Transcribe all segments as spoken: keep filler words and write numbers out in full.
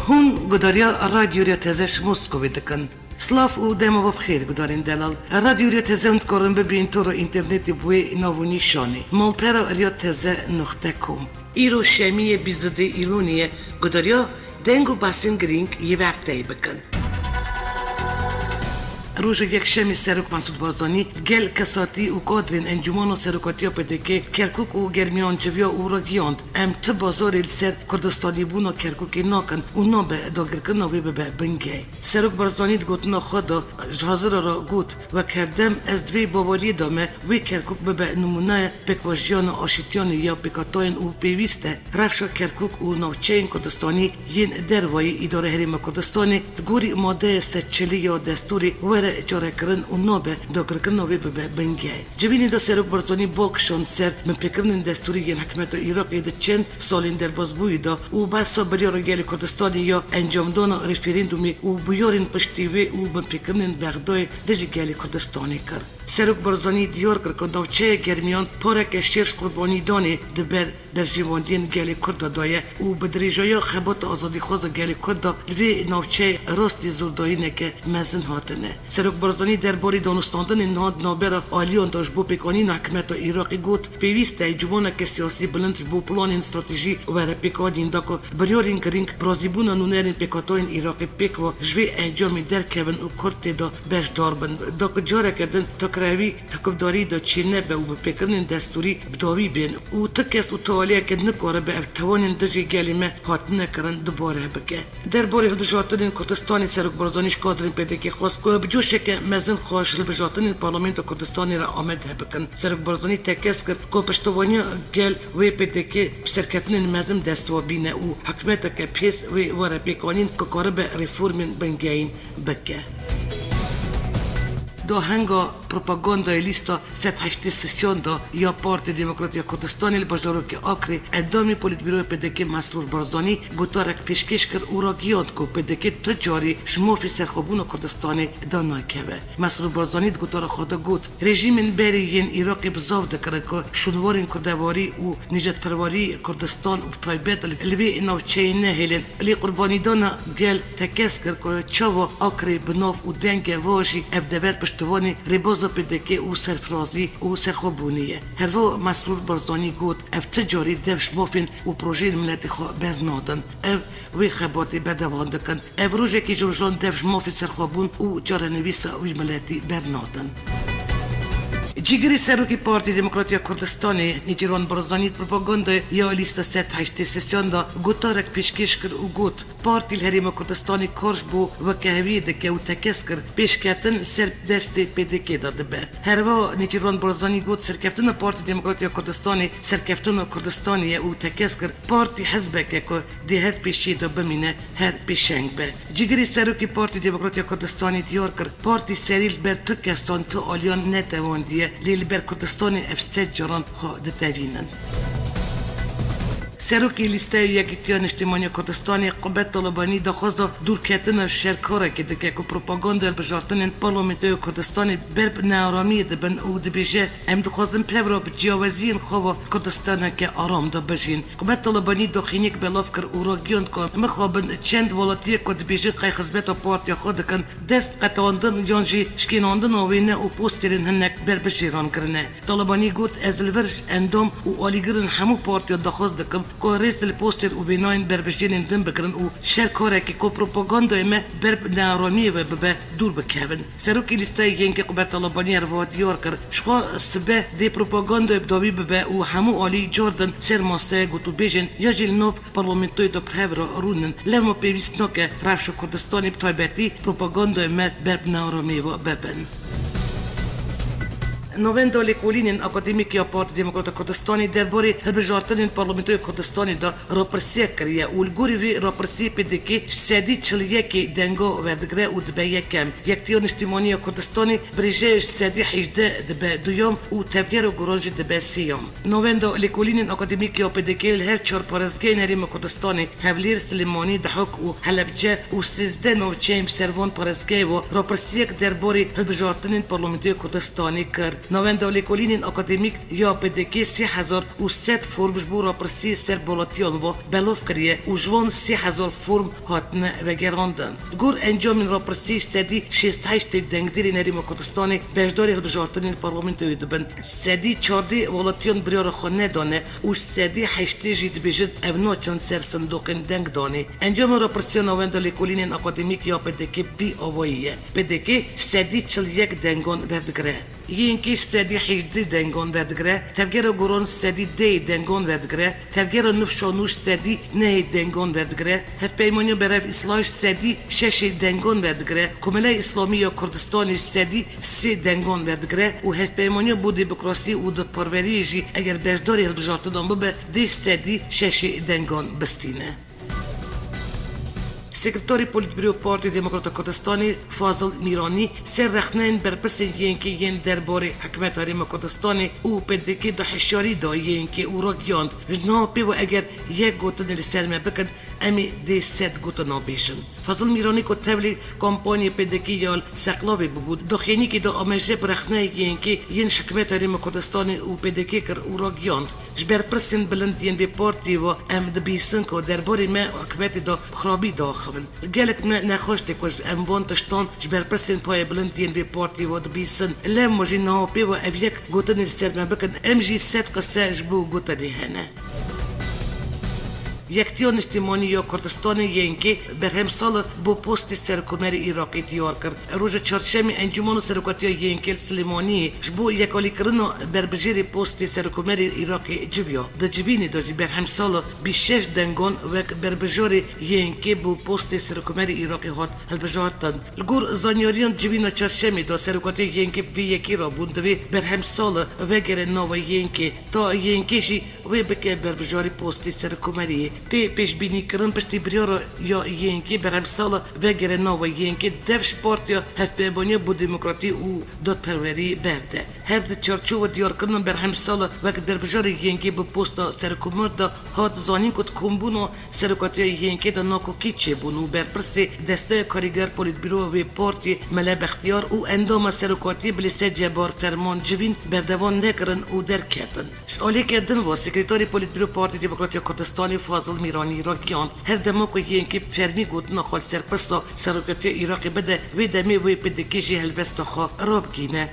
Hûn gudariya Radyo Rêya Teze ji Moskovê dikin. Silav û dema we bi xêr gudarên delal. Radyo Rêya Teze hûn dikarin bibînin tora înternetê bi wê nav û nîşanê: malpera rêya teze noqte com. Îro şemiyê bîst û duyê Îlonê ye, gudariya deng û behsên girîng yê vê hefteyê bikin. Roja Yekşemê Serok Mesûd Barzanî gel kesatî û kadrên Encûmena Serokatiya P D K Kerkûk û Germiyan civiya û ragihand: Em ti bazarê li ser Kurdistanîbûna Kerkûkê nakin û nabe dagirkirina wê bibe bingehê. Serok Barzanî di gotina xwe de ji hazira re got: Wek herdem ez di vê baweriyê de me wê Kerkûk bibe nimûneyê pêkvejiyana aşîtiyanê ya pêkhatayên û pêwîst e rewşa Kerkûk û navçeyên Kurdistanî yên dervayî îdara Herêma Kurdistanê li gorî madeya sed çilî ya destûrê were çarekirin û nabe dagirkirina wê bibe bingehê. Civînê de Serok Barzanî bal kişand ser binpêkirinên destûrî yên hikûmeta Iraqê di çend salên derbasbûyî de û behsa biryara gelê Kurdistanê ya encamdana referandûmê û bûyerên piştî wê û binpêkirinên Bexdayê dijî gelê Kurdistanê kir. Serok Barzanî diyar kir ku navçeya Germiyan pareke şêr ji qurbanîdanê di ber berjewendiyên gelê Kurd de daye û bi dirêjaya xebata azadîxwaza gelê Kurd de li vê navçeyê rastî zordayîneke mezin hatine. Serok Barzanî derbarê danûstandinên niha di navbera aliyan de ji bo pêkanîna hikûmeta Iraqê got: Pêwîst e encûmaneke siyasî bilind ji bo planên stratejî were pêkanîn, da ku biryarên girîng bi razîbûna nûnerên pêkhatayên Iraqê pêk ve ji vê encamê derkevin û Kurd tê de beşdar bin, da ku careke din takrewî hikûmdarî de çênebe û binpêkirinên destûrî bi dawî bên û ti kes û ti aliyeke nikaribe ev tewanên dijî gelê me hatine kirin dubare bike. Derbarê hilbijartinên Kurdistanê Serok Barzanî ji kadrên P D K xwest ku bi coşeke mezin xwe ji hilbijartinên Parlamentoya Kurdistanê re amade bikin. Serok Barzanî tekez kir ku piştevaniya gel wê P D K bi serketinên mezin dest ve bîne û hikûmeteke pês wê were pêkanîn ku karibe reformên bingehîn bike. Dahenga propagandayê lîsta sed heştê sêyan de ya Partî Demokrat ya Kurdistanê li bajarokê Akrê endamê Polîtbîroya P D K Mesrûr Barzanî gotarek pêşkêş kir û ragihand ku P D K tu carî ji mafê serxwebûna Kurdistanê danakeve. Mesrûr Barzanî di gotara xwe de got: Rejîmên berê yên Iraqê bizav dikirin ku şûnwarên kurdewarî û nîjadperwerî Kurdistan û bi taybet li, li vê navçeyê nehêlin. Lê qurbanîdana gel tekez kir ku çawa Akrê bi nav û dengê ve jî ev dever piştivanê rêbaza P D K û serfirazî û serxwebûnê ye. Herwiha Mesrûr Barzanî got: Ev ti carî dev ji mafên û projeyên miletê xwe bernadin. Ev wê xebatê berdewam dikin. Ev rojekî ji rojan dev ji mafê serxwebûn û çarenivîsa wî miletî bernadin. Cîgirê Serokê Partî Demokrat ya Kurdistanê Nêçîrvan Barzanî di propagandayê ya lîsta sed heştê sêyan de gotarek pêşkêş kir û got: Partî li Herêma Kurdistanê kar ji bo wekeheviyê dike û tekez kir pêşketin li ser destê P D K de dibe. Herwiha Nêçîrvan Barzanî got: Serkeftina Partî Demokrat ya Kurdistanê serkeftina Kurdistanê ye û tekez kir partî hizbek e ku dê her pêşiyê de bimîne, her pêşeng be. Cîgirê Serokê Partî Demokrat ya Kurdistanê diyar kir, partî serî li ber tu kesan, tu aliyan netewandiye, lê li ber Kurdistanê ev sed caran xwe ditevînin. Serokê Lîsteya Yekîtiya Niştimanî ya Kurdistanê Qubet Talebanî daxwaza dûrketina şerkarekê dike ku propaganda hilbijartinên Parlamentoya Kurdistanê ber bi nearamiyê dibin û dibêje: Em dixwazin pevra bi ciyaweziyên xwe ve Kurdistaneke aram de bijîn. Qubet Talebanî daxuyaniyek belav kir û ragihand ku mixabin çend welatiyek ku dibêjin qey xizmeta partiya xwe dikin, dest bi qetandin yan jî şikênandina wêne û postêrên hinek berbijêran kirine. Talebanî got: Ez li vir ji endam û alîgirên hemû partiyan daxwaz dikim ku rêz li postêr û wêneyên berbijêrên din bigirin û şerkarekê ku propagandayê me ber bi nearamiyê ve bibe, dûr bikevin. Serokê Lîsteya Yengê Qubet Talebanî herwiha diyar kir, ji xwe sibe dê propagandayê bi dawî bibe û hemû alî cardin ser maseyê gotûbêjên ya jî li nav parlamentoyê de bi hev re rûnin. Lewma pêwîst nake rewşa Kurdistanê bi taybetî propagandayê me ber bi nearamiyê ve bibin. Navenda Lêkolînên Akademîk ya Partî Demokrata Kurdistanê derbarê hilbijartinên Parlamentoya Kurdistanê de rapirsiyek kiriye û li gorî vê rapirsiyê P D K ji sedî çil û yekê denga werdigire û dibe yekem. Yektiya Niştimanî ya Kurdistanê bi rêjeya ji sedî hejdeh dibe duyam û Tevgera Guran jî dibe sêyam. Navenda Lêkolînên Akademîk ya P D K li her çar parêzgehên Herêma Kurdistanê, Hewlêr, Silêmanî, Dihok û Helebce û sêzdeh navçeyên bi ser van parêzgehê ve rapirsiyek derbarê hilbijartinên Parlamentoya Kurdistanê kir. Navenda Lêkolînên Akademîk ya P D K sê hezar û sed form ji bo rapirsiyê ser bi welatiyan ve belav kiriye û ji wan sê hezar form hatine vegerandin. Li gor encamên rapirsiyê ji sedî şêst heştê dengdêrên Herêma Kurdistanê beşdarî hilbijartinên parlamentoyê dibin. Ji sedî çardeh welatiyan biryara xwe nedane û ji sedî heştê jî dibêjin ev naçin ser sindoqên dengdanê. Encama rapirsiya Navenda Lêkolînên Akademîk ya P D K vî awayî ye. P D K sedî çil yek dengan verdigire. Y N K ji sedî hejdeh dengan verdigire, Tevgera Goran ji sedî dehê dengan verdigire, Tevgera Nifşa Nû ji sedî nehê dengan verdigire, Hevpeymaniya Berev Îslah ji sedî şeşê dengan verdigire, Komeleyê Îslamî ya Kurdistanê ji sedî sê dengan verdigire û Hevpeymaniya bo Demokrasî û Dadperweriyê jî eger beşdarî hilbijartinan bibe, dê ji sedî şeşê dengan bistîne. Sekreterê Polîtbîro Partî Demokrata Kurdistanê Fazil Mîranî ser rexneyên berpirsên Y N K yên derbarê Hikûmeta Herêma Kurdistanê û P D K di hişyarî da Y N K û ragihand, ji niha pê ve eger yek gotinê li ser me bikin, em ê dê sed gotina bêjin. Fazil Mîranî ku tevlî kampanyê P D K ya li Seqlavê bûbû, daxuyaniyekê de amaje bi rexneyê Y N K yên ji Hikûmeta Herêma Kurdistanê û P D K kir û ragihand, ji berpirsên bilind yên vê partiyê ve em dibîsin ku derbarê me û hikûmetê de bi xirabî diaxivin. Gelek me nexweş tê ku em van tiştan ji berpirsên payebilind yên vê partiyê ve dibîsin. Lê em jî niha pê ve ev yek gotinê li ser me bikin, em jî sed qise ji bo gotinê hene. Yektiya Niştimanî ya Kurdistanê Y N K berhemsal bo postê Serokkomarê Iraqê diyar kir. Roja Çarşemê Encûmena Serokatiya Y N K li Silêmaniyê ji bo yekalîkirina berbijêrê postê Serokkomarê Iraqê civiya. Di civînê de jî berhemsal bîst şeş dengan wek berbijarê Y N K bo postê Serokkomarê Iraqê hat hilbijartin. Li gor zanyariyan civîna Çarşemê de Serokatiya Y N K bi vê yekê re bûn divê berhemsal vegere nava Y N K ta Y N K jî wê bike berbijarî postê serokkomariyê. Tê pêşbînîkirin piştî biryara ya Y N K berhemsal vegere nava Y N K dev ji Partiya Hevpeyvaniya bo Demokratî û Dadperwerî berde. Her di çarçowa diyarkirina berhemsal wek berbijarê Y N K bi posta serokkomar de hat zanîn ku di kombûna serokatiya Y N K de nakokî çêbûn û berpirsê desteya karîger polîtbîroya wê partiyê Mele Bextiyar û endama serokatiyê Bilîse Cebar ferman civîn berdewam nekirin û derketin. Ji aliyeke din ve Sekreterê Polîtbîro Partî Demokratî ya Kurdistanê Fazil Mîranî ragihand, her dema ku Y N K bi fermî gotina xwe li ser pirsa serokatiya Iraqê bide, wê demê wê P D K jî helwesta xwe rabigihîne.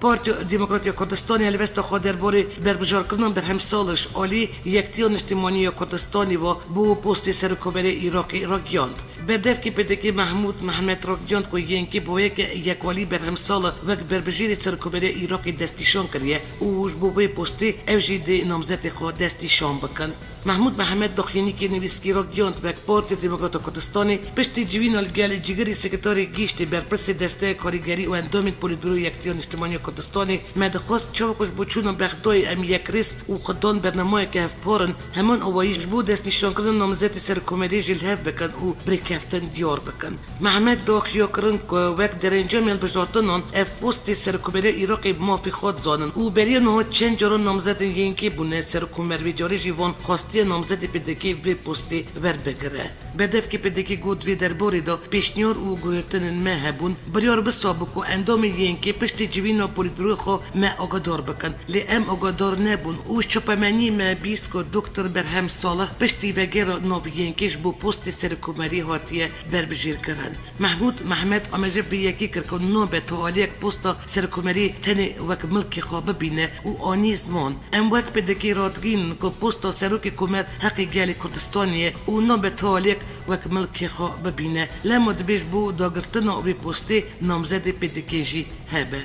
Partiya Demokratî ya Kurdistanê helwesta xwe derbarê berbijarkirina berhemsal ji alî Yektiya Niştimanî ya Kurdistanê ve bo postê serokkomarê Iraqê ragihand. Berdevkê P D K Mehmûd Mehmet ragihand ku Y N K bi wê yekê yekwalî berhemsal wek berbijêrê serokkomarê Iraqê destnîşan kiriye û ji bo vê postê ew jî dê namzetê xwe destnîşan bikin. Mehmûd Mehmet daxuyaniyekê nivîskî ragihand, wek Partiya Demokrata Kurdistanê piştî civîna li gel cîgirî sekreterê giştî berpirsê desteya karîgerî û endamên polîtbîroya Yektiya Niştimanî ya Kurdistanê me dixwest çawa ku ji bo çûna Bexdayê em yekrêz û xwedan bernameyeke hevpar in, heman awayî ji bo destnîşankirina namzetê serokkomariyê jî li hev bikin û bi rêkeftin diyar bikin. Mehmet daxuya kirin ku wek derencamê hilbijartinan ev postê serokkomarê Iraqê bi mafê xwe dizanin û beriya niha çend caran namzetên Y N K bûne serokkomer, vê carê jî van xwestiye namzetê P D K vê postê werbigire. Berdevkê P D K got, vê derbarê de pêşniyar û guhertinên me hebûn. Biryar wisa bû ku endamên Y N K piştî civîna polîtbîroyê xwe me agadar bikin. Lê em agadar nebûn û ji çapemeniyê me bîst ku Doktor Berhem Salih piştî vegera nav Y N K ji bo postê serokkomarî hatiye berbijêrkirin. Mehmûd Mehmet amaje bi yekî kir ku nabe tu aliyek posta serokkomarî tenê wek milkê xwe bibîne û anî ziman. Em wek P D K radigihînin ku posta serokê komer heqê gelê Kurdistanê ye û nabe tu aliyek wek milkê xwe bibîne. Lema dibê ji bo dagirtina wê postê namzedê P D K jî hebe.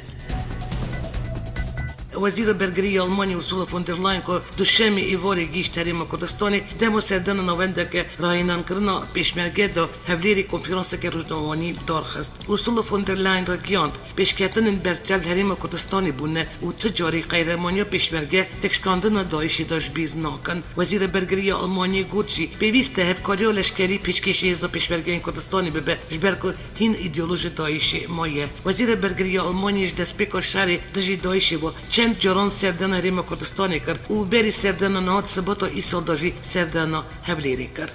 Wezîra Bergirî ya Almanyê Ursula von der Leyen ku Duşemê êvarê gihîşt Herêma Kurdistanê, dema serdana navendeke rahênankirina pêşmerge da Hewlêrê konferanseke rojnamevanî darxist. Ursula von der Leyen ragihand, pêşketinên berçav li Herêma Kurdistanê bûne û tu carî qehremaniya pêşmerge têkşikandina DAIŞê de ji bîr nakin. Wezîra Bergirî ya Almanyê got jî, pêwîst e hevkariya leşkerî pêşkêşî hêza pêşmergeyên Kurdistanê bibe, ji ber ku hîn îdeoloji DAIŞê maye. Wezîra Bergirî ya Almanyê ji destpêka şerê dijî DAIŞê ve çend caran serdana Herêma Kurdistanê kir û berî serdana niha di Sibata îsal de jî serdana Hewlêrê kir.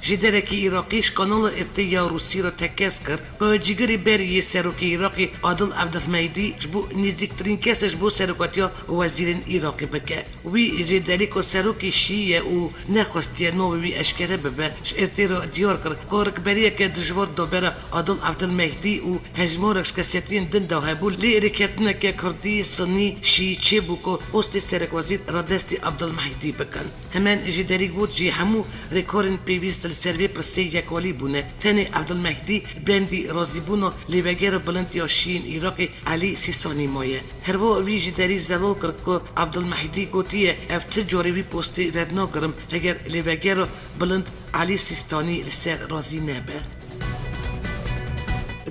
Jêderekî Iraqî ji kanala Îrtê ya Rûsî re tekez kir ku cîgirî berî yê serokê Iraqê Adil Abdulmehdî ji bo nêzîktirîn kesê ji bo serokatiya wezîrên Iraqê bike. Wî jêderî ku serokê Şîî ye û nexwestiye navê wî eşkere bibe, ji Îrtê re diyar kir ku rikberiyeke dijwar dabera Adil Abdulmehdî û hejmarek ji kesiyetiyên din de hebû, lê rêkeftineke Kurdî, Sunî, Şîî çêbû ku postê serekwezîr radestî Abdulmehdî bikin. Hemen jêderî got jî hemû rêkarên pêwîst li ser vê pirsê yekwalî bûne. Tenê Abdulmehdî bendî razîbûna lêvegera bilind ya Şîî yên Iraqê Elî Sîstanî maye. Herwiha wî jêderî zelal kir ku Abdulmehdî gotiye, ev ti carê wî postê wernagirim, heger lêvegera bilind Elî Sîstanî li ser razî nebe.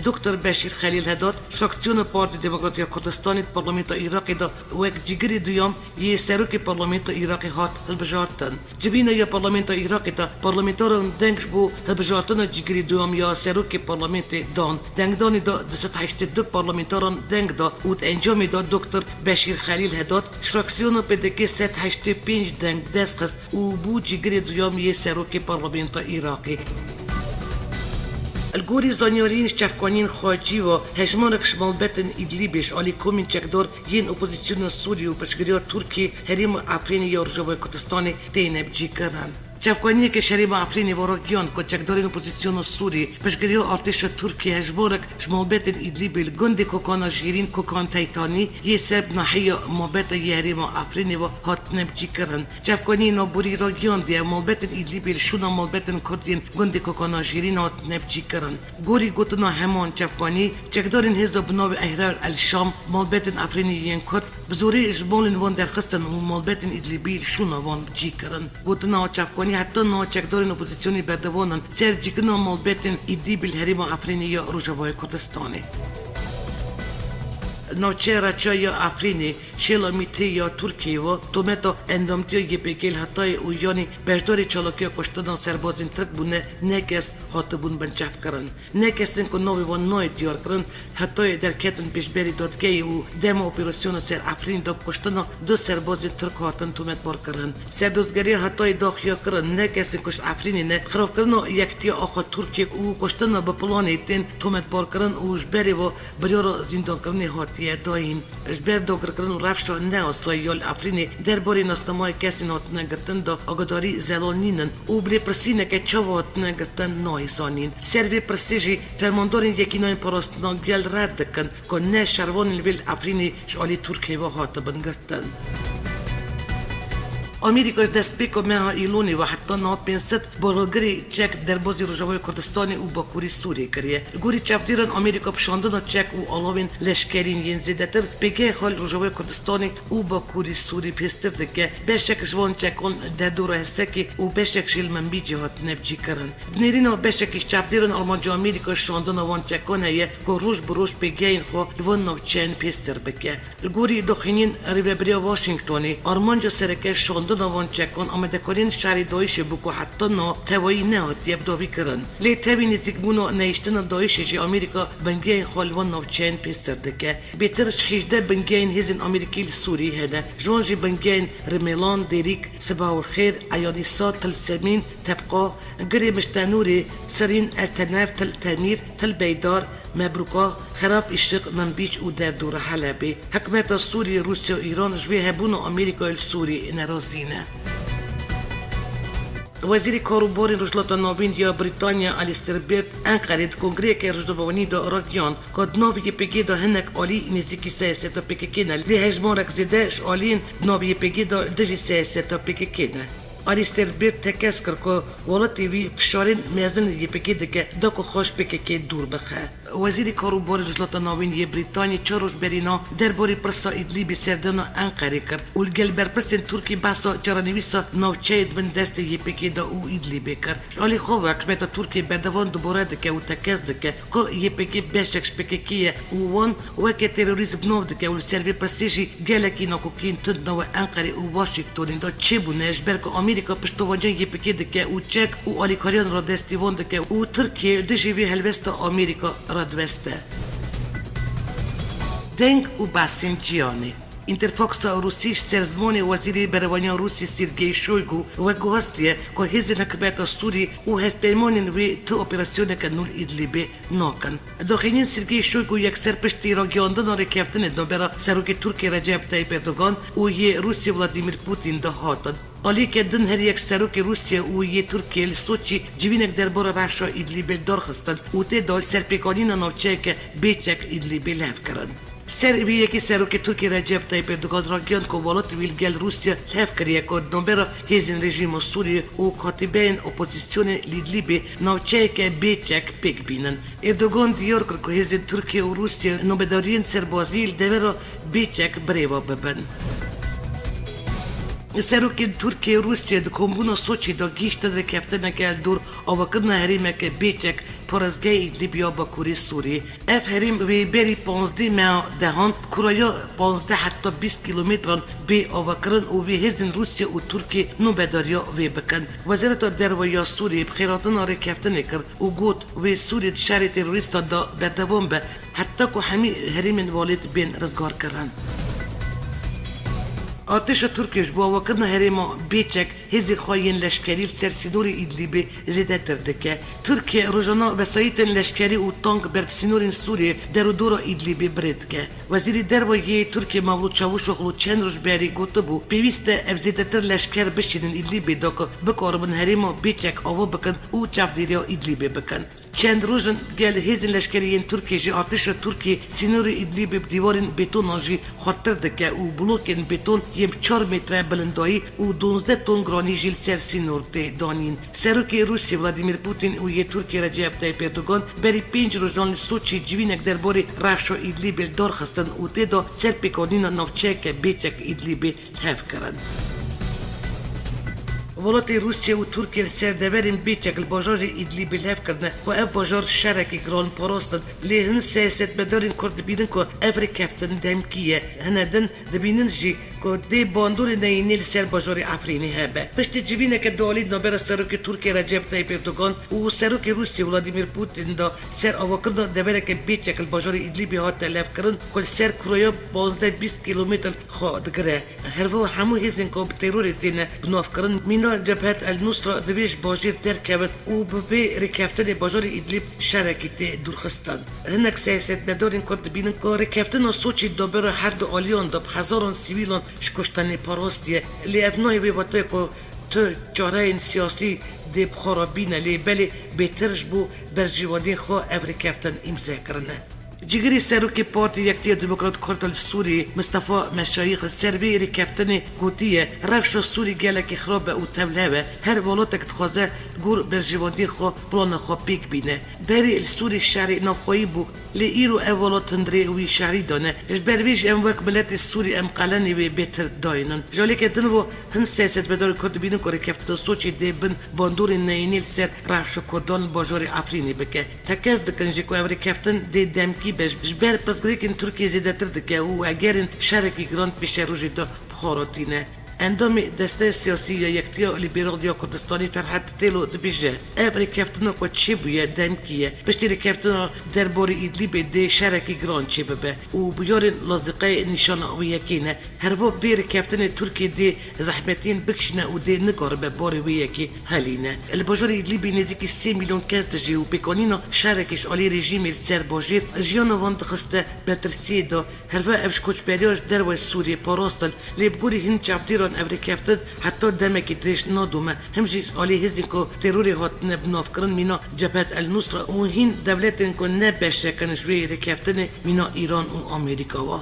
Doktor Beşîr Xelîl Hedat, fraksiyona Partî Demokrat ya Kurdistanê di Parlamentoya Iraqê de wek cîgirê duyam yê serokê Parlamentoya Iraqê hat hilbijartin. Civîna ya Parlamentoya Iraqê de parlamenteran deng ji bo hilbijartina cîgirê duyam ya serokê parlamentê dan. Dengdanê de du sed heştê du parlamenteran deng da û di encamê de Doktor Beşîr Xelîl Hedat ji fraksiyona P D K sed heştê pênc deng dest xist û bû cîgirê duyam yê serokê parlamentoya Iraqê. Li gorî zanyariyên ji çavkaniyên xaricî ve hejmarek ji malbetên Îdlîbê ji alî komên çekdar yên opozîsyona Sûrî û piştgiriya Tirkiyê herêma Efrînê ya Rojavayê Kurdistanê têne bicîkirin. Çavkaniyeke ji herêma Efrînê ve ragihand ku çekdarên opozîsyona Sûrî piştgiriya artêşa Tirkiyê hejmarek ji malbetên Îdlîbê li gundê Kokana Jêrîn, Kokan Teytanî yê ser bi nahiya Mabeta yê herêma Efrînê ve hatine bicîkirin. Çavkaniyên aborî ragihandiye, malbetên Îdlîbê li şûna malbetên Kurd yên gundê Kokana Jêrîn hatine bicîkirin. Gorî gotina heman çavkanî, çekdarên hêza bi navê Ehrar El Şam malbetên Efrînê yên Kurd bi zorê ji malên wan derxistin û malbetên Îdlîbî li şûna wan bicî kirin. Gotina çavkanî heta niha çekdarên opozîsyonê berdewam in ser cîkirina malbetên Îdlîbê li herêma Efrînê ya Rojavayê Kurdistanê. Navçeya Reça ya Efrînê, Şêla Mîtê ya Tirkiyeyê ve tometa endamtiya Y P G li Hatayê û yanî beşdarî çalakiya kuştina serbazên Tirk bûne, neh kes hatibûn binçavkirin. Neh kesên ku navê wan nayê diyarkirin, Hatayê derketin pêşberî dadgehê û dema operasyona ser Efrînê de bi kuştina du serbazên Tirk hatin tometbarkirin. Serdozgeriya Hatayê daxuya kirin, neh kesên ku ji Efrînê ne, xirabkirina yekitiya axa Tirkiyê û kuştina bi planê tên tometbarkirin û ji berê ve biryara zîndankirinê hatiye dayîn. Ji ber dagirkirin û rewşa neasayî ya li Efrînê derbarê nasnameya kesên hatine girtin de agadarî zelal nînin û bilêpirsîneke çawa hatine girtin nayê zanîn. Ser vê pirsê jî fermandarên Yekîneyên Parastina Gel red dikin ku neh şervanên li vê li Efrînê ji alî Tirkiyê ve hatibin girtin. Amerîka ji destpêka meha Îlonê ve heta niha pênc sed barhilgirê çek derbazî Rojavayê Kurdistanê û Bakurî Sûriyê kiriye. Li gorî çavdêran Amerîka bi şandina çek û alavên leşkerîn yên zêdetir pêgehê xwe li Rojavayê Kurdistanê û Bakurî Sûrî pêstir dike. Beşek ji van çekan li derdora Hesekê û beşek jî li Minbicê hatine bicîkirin. Bi nêrîna beşekî ji çavdêran armanca Amerîka şandina van çekan heye ku roj bi roj pêgehên xwe li van navçeyan pêstir bike. Li gorî daxuyaniyên Rêveberiya Washingtonê, armanca sereke şandina van çekan amadekariyên şerê DAIŞê bû ku heta niha tevayî nehatiye bidawîkirin. Lê tevî nêzîkbûna nehiştina DAIŞê jî Amerîka bingehên xwe li van navçeyan pêstir dike. Bêtir ji hêjdeh bingehên hêzên Amerîkî li Sûriyê hene. Ji wan jî bingehên Rimêlan, Dêrîk, Sibahulxêr, Eyanîsa, Til Semîn, Tebqa, Girê Miştenûrê, Sirîn, El Tenef, Til Temîr, Til Beydar, Mebrûka, Xerab Îşiq, Minbîc û derdora Helebê. Hikûmeta Sûriyê, Rûsya û Îran ji vê hebûna Amerîkayê li Sûriyê nerazî ne. Wezîrê Karûbarên Rojhilata Navîn ya Brîtanya Alistair Byrd Enqerê di kongreyeke rojnamevanî de ragihand ku di nav Y P G de hinek alî nêzîkî siyaseta P K K ne, lê hejmarek zêde ji aliyên di nav Y P G de li dijî siyaseta P K K ne. Alistair Byrd tekez kir ku welatê wî fişarên mezin li Y P G dike da ku xwe ji P K K dûr bixe. Wezîrê Karûbarê Rojhilata Navîn yê Brîtanyê çar roj berî niha derbarê pirsa Îdlîbê serdana Enqerê kir û li gel berpirsên Tirkî behsa çarenivîsa navçeyê di bin destê Y P G de û Îdlîbê kir. Ji alî xwe ve hikûmeta Tirkiyê berdewam dubare dike û tekez dike ku Y P G beşek ji P K K ye û wan weke terorîst bi nav dike û li ser vê pirsê jî gelekî nakokiyên tund nava Enqerê û Washingtonê de çêbûne, ji ber ku Amerîka piştevanîya Y P G dike û çek û alîkariyan radestî wan dike û Tirkiye li dijî vê helwesta Amerîka radiweste. Deng û behsên cîhanê. Înterfaksa Rûsî ji ser zimanê Wezîrê Berevaniya Rûsî Sergey Shoygu veguhestiye ku hêzên hikûmeta Sûrî û hevpeymanên wê tu operasyoneke nû li Îdlîbê nakin. Daxuyaniyên Sergey Shoygu yekser piştî ragihiyandina rêkeftinê di navbera Serokê Tirkiyê Recep Tayyip Erdogan û yê Rûsî Vladimir Putin de hatin. Aliyeke din her yek ji Serokê Rûsya û yê Tirkiyê li Soçî civînek derbora rewşa Îdlîbê li dar xistin û tê de li ser pêkanîna navçeyeke bêçek Îdlîbê li hev kirin. Ser vê yekê Serokê Tirkiyê Recep Tayyip Erdogan ragihand ku welatê wî li gel Rûsya li hev kiriye ku di navbera hêzên rejîma Sûriyê û katîbeyên opozîsyonê li Îdlîbê navçeyeke bêçek pêk bînin. Erdogan diyar kir ku hêzên Tirkiye û Rûsya nobedariyên serbazî li devera bêçek birêve bibin. Serokên Tirkiye û Rûsya di kombûna Soçî de gihîştin rêkeftineke li dor avakirina herêmeke bêçek parêzgehê Îdlîb ya Bakurê Sûriyê. Ev herêm wê berî panzdeh meha dehan, kuraya panzdeh heta bîst kîlometran bê avakirin û wê hêzên Rûsya û Tirkiyê nobedariya wê bikin. Wezareta Derve ya Sûriyê bi xêrhatina rêkeftinê kir û got, wê Sûriyê di şerê terorîstan de berdewam be, heta ku hemî herêmên welêt bên rizgarkirin. Artêşa Tirkiyê ji bo avakirina herêma bêçek hêzên xwe yên leşkerî li ser sînorê Îdlîbê zêdetir dike. Tirkiye rojana wesayîtên leşkerî û tank ber bi sînorên Sûriyê derûdora Îdlîbê bi rê dike. Wezîrê Derve yê Tirkiyê Mevlût Çavuşoglu çend roj berî gotibû, pêwîst e ev zêdetir leşker bişînin Îdlîbê de ku bikaribin herêma bêçek ava bikin û çavdêriya Îdlîbê bikin. Çend roj in gel hêzên leşkerî yên Tirkiyê jî artêşa Tirkiyê sînorê Îdlîbê bi dîwarên bêtonan jî xurttir dike û blokên bêton yên bi çar metre bilindayî û duwazdeh ton giranî jî li ser sînor tê danîn. Serokê Rûsya Vladimir Putin û yê Tirkiyê Recep Tayyip Erdogan berî pênc rojan li Soçî civînek derbarê rewşa Îdlîbê li dar xistin û tê de ser pêkanîna navçeyeke bêçek Îdlîbê hev kirin. Welatê Rûsya û Tirkiye li ser deverên bêçek li bajarê Îdlîbê li hev kirine ku ev bajar şerekî giran parastin, lê hin siyasetmedarên Kurd dibînin ku ev rêkeftin demkî ye. Hine din dibînin jî ku dê bandorê neyînê li ser bajarê Efrînê hebe. Piştî civîneke dualî di navbera Serokê Tirkiye Recep Tayyip Erdogan û Serokê Rûsya Vladimir Putin de ser avakirina devereke bêçek li bajarê Îdlîbê hate levkirin ku li ser kuraya panzdeh bîst kîlometr xwe digire. Her wiha hemû hêzên ku bi terorê têne binavkirin, mîna Cebhet El Nusra divê ji bajêr derkevin û bi vê rêkeftinê bajarê Îdlîb şerekî tê dûrxistin. Hinek siyasetmedarên Kurd dibînin ku rêkeftina Soçî di navbera her du aliyan de bi hezaran sivîlan ji kuştinê parastiye. Lê ev nayê wê wate ku tu çareyên siyasî dê bi xwe re bîne, lê belê bêtir ji bo berjewendiyên xwe ev rêkeftin îmze kirine. Cîgirê Serokê Partî Yekitiya Demokrat Kurd li Sûriyê Mistefa Meşayîx li ser vê rêkeftinê gotiye, rewşa Sûrî gelekî xirab e û tevlihev e. Her welatek dixwaze gor berjewendiyên xwe plana xwe pêk bîne. Berî li Sûrî şerê navxweyî bû, lê îro ev welat hundirê wî şerî de ne. Ji ber vê jî em wek miletê Sûrî em qelenê wê bêtir dayînin. Ji aliyeke din ve hin siyasetmedarên Kurd dibînin ku rêkeftina Soçî dê bin bandorên neyînî li ser rewşa Kurdan li bajarê Efrînê bike. Tekez dikin jî ku ev rêkeftin dê demkî be, ji ber pirsgirêkên Tirkiyê zêdetir dike û egerên şerekî giran pêşerojê de bi xwe re tîne. Endamê Desteya Siyasî ya Yekitiya Lîberal ya Kurdistanê Ferhat Têlo dibêje, ev rêkeftina ku çêbûye demkî ye. Piştî rêkeftina derbarê Îdlîbê dê şerekî giran çêbibe û bûyerên lazîqeyê nîşana wê yekê ne. Herva vê rêkeftinê Tirkiye dê zehmetiyên bikişîne û dê nikaribe barê wê yekê helîne. Li bajarê Îdlîbê nêzîkî sê milyon kes dijî û pêkanîna şerekî ji alî rejîmê li ser bajêr jiyana wan dixiste metirsiyê de. Herva ev ji koçberiya ji derve Sûriyê parastin, lê bi gorî hin çavdêran ev rêkeftin heta demekî dirêj nadome. Him jî ji alî hêzên ku terorê hatine binavkirin mîna Cebhet El Nusra û hîn dewletên ku ne beşek in ji vê rêkeftinê mîna Îran û Amerîka wa.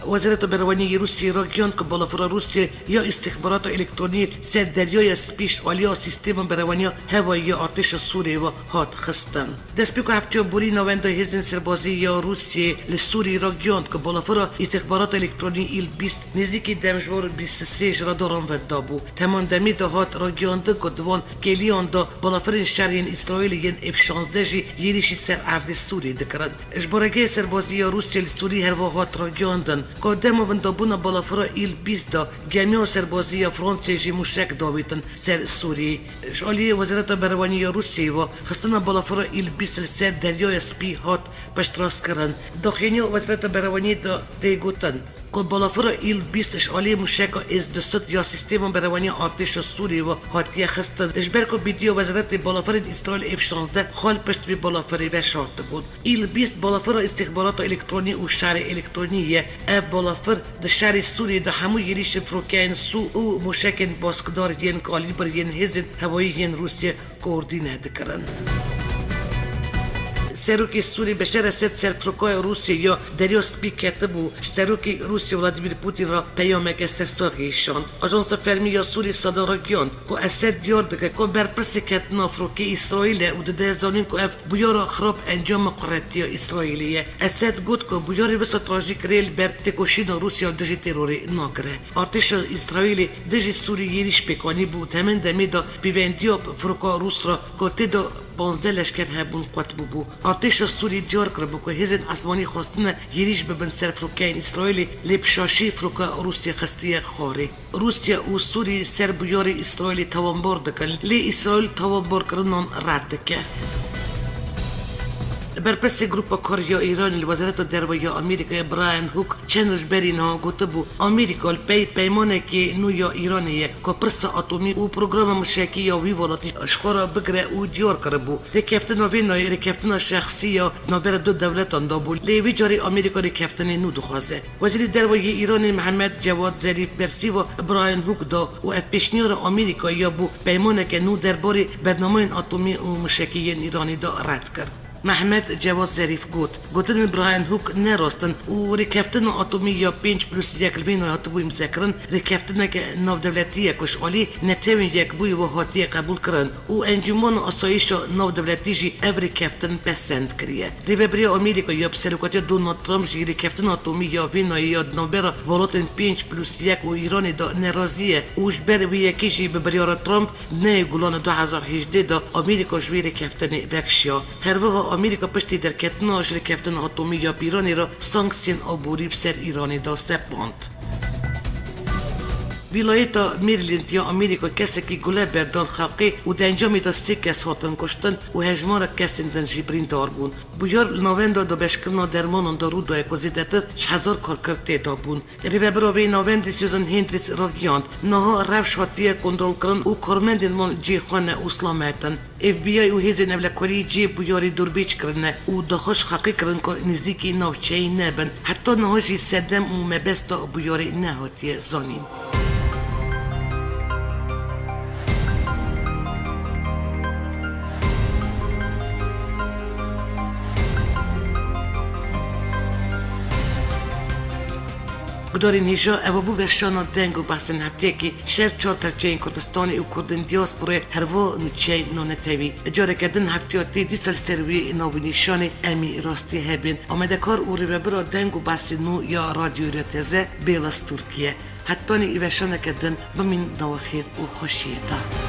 Wezareta Berevaniyê yê Rûsiyê ragihand ku balafira Rûsiyê ya îstixbarata elektronî ser Deryaya Spî ji aliya sîstema berevaniya hewayî ya artêşa Sûriyê ve hat xistin. Destpêka heftiya borî navenda hêzên serbazî ya Rûsiyê li Sûrî ragihand ku balafira îstixbarata elektronî Îl bîst nêzîkî dem ji bo bîst û sê ji radaran ve dabû. Heman demê de hat ragihandin ku di van kêliyan de balafirên şer yên Îsraîlê yên F şazdeh jî yêrîşî ser erdê Sûrî dikirin. Ji bo regehê serbazî ya Rûsya li Sûrî herva hat ragihandin, Ku dema windabûna balafira Îl bîst de, gemiya serbazî ya Fransayê jî mûşek davêtin ser Sûriyê. Ji aliyê Wezareta Berewanî ya Rûsyayê ve, xistina balafira Îl bîst li ser Deryaya Spî hat piştrastkirin. Daxuyaniya Wezareta Berewaniyê de tê gotin, ku balafira Îl bîst ji aliyê mûşeka S du sed ya sîstema berewaniya artêşa Sûriyê ve hatiye xistin. Ji ber ku bîdiya Wezaretê Balafirên Îsraîl F şazdeh xal pişt vê balafirê veşartibûn. Îl bîst balafira îstîxbarata elektronî û şerê elektronî ye. Ev balafir di şerê Sûriyê de hemû êrîşên firokeyên Sû û mûşekên baskdar yên kalîbr yên hêzên hewayî yên Rûsya koordîne dikirin. Serokê Sûrî Beşar Esed ser firokaya Rûsya ya Derya Spî ketibû, ji Serokê Rûsya Vladimir Putin re peyameke sersaxiyê şand. Ajansa fermî ya Sûrî Sada ragiyan, ku Esed diyar dike ku berpirsê ketina firokê Îsraîl e û dide zanîn ku ev bûyera xirab encama quretiya Îsraîlê ye. Esed got ku bûyerê wisa trajîk rê li ber têkoşîna Rûsya li dijî terorê nagire. Artêşa Îsraîlê dijî Sûrî êrîş pêk anîbû û di heman demê de pêvendiya firoka Rûs re ku tê de panzdeh leşker hebûn qut bûbû. Artêşa Sûrî diyar kiribû ku hêzên esmanî xwestine êrîş bibin ser firokeyên Îsraîlê, lê bi şaşî firoka Rûsya xistiye xwarê. Rûsya û Sûrî ser bûyerê Îsraîlê tawanbar dikin, lê Îsraîl tawanbarkirinan red dike. Berpirsê Grupa Kar ya Îranê li Wezareta Derve ya Amerîkayê Brian Hook çend roj berî niha gotibû, Amerîka li pey peymanekê nû ya Îranê ye ku pirsa atomî û programa mûşekî ya wî welatî ji xwe re bigire û diyar kiribû. Rêkeftina vê nayê rêkeftina şexsî ya navbera du dewletan de bû, lê vî carî Amerîka rêkeftinê nû dixwaze. Wezîrê Derve yê Îranê Mihemed Cewad Zerîf bersîva Brian Hook da û ev pêşniyara Amerîkayê ya bo peymaneke nû derbarê bernameyên atomî û mûşekî yên Îranê de red kir. Mehmet Cewad Zerîf got, Gotinên Brian Hook ne rast in û rêkeftina atomî ya pênc plus yek li vê nayê hatibû îmzekirin, rêkeftineke navdewletî ye ku ji alî Netewên Yekbûyî ve hatiye qebûlkirin û Encûmena Asayîşa Navdewletî jî ev rêkeftin pesend kiriye. Rêvebiriya Amerîka ya bi serokatiya Donald Trump jî rêkeftina atomî ya vê nayê ya di navbera welatên pênc plus yek û Îranê de nerazî ye û ji ber wê yekê jî bi biryara Trump di nehê Gulana du hezar hejdeh de Amerîka ji wê rêkeftinê vekişiya. Her wiha Amerîka piştî derketina ji rêkeftina atomî ya bi Îranê re sanksiyên aborî bi ser Îranê de sepand. Wîlayeta Maryland ya Amerîka kesekî gule berdan xelkê û di encamê de sê kes hatin kuştin û hejmarek kesên din jî birîndar bûn. Bûyer li navenda dabeşkirina dermanan de rû daye ku zêdetir ji hezar karker tê de bûn. Rêvebira vê navendê Susan Hendricks ragihand, niha rewş hatiye kontrolkirin û karmendên wan cihê xwe ne û silamet in. F B I û hêzên ewlekariyê cihê bûyerê dûrbêç kirine û daxwaz ji xelkê kirin ku nêzîkî navçeyê nebin. Heta niha jî sedem û mebesta bûyerê nehatiye zanîn. Gudarên hêja, ew bû weşana deng û behsên hefteyekî ji her çar perçeyên Kurdistanê û Kurdên diasporayê herva nûçeyên navnetewî. Careke din hefteya tê dîsa li ser wî navnîşanê em ê rastî hebin. Amadekar û rêvebira deng û behsên nû ya Radyoya Rêya Teze Bêla Stûrkî ye. Hetanî weşaneke din bimîn di nava xêr û xweşiyê de.